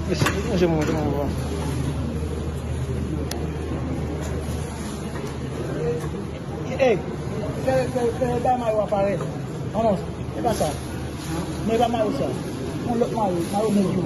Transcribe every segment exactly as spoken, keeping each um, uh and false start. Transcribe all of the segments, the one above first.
Manje mwen, manje mwen. Ey, fè, fè, fè bay mayo a parèt. Avan, e pa sa. Men e pa mayo sa. Yon lòt mayo, mayo nèg yo.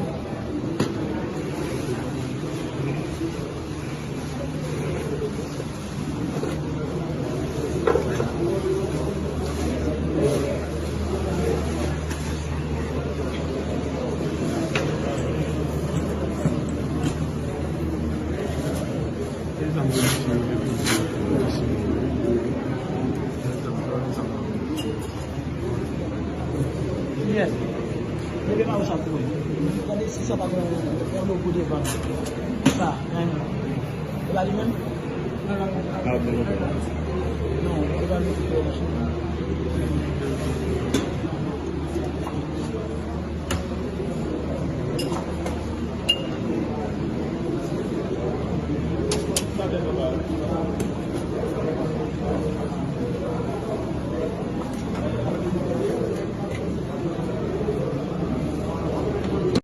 Yes. Leve mayo sa pou mwen. Gade si sa pa gen yon logo devan. Sa, men. E pa li menm? Non, e pa logo.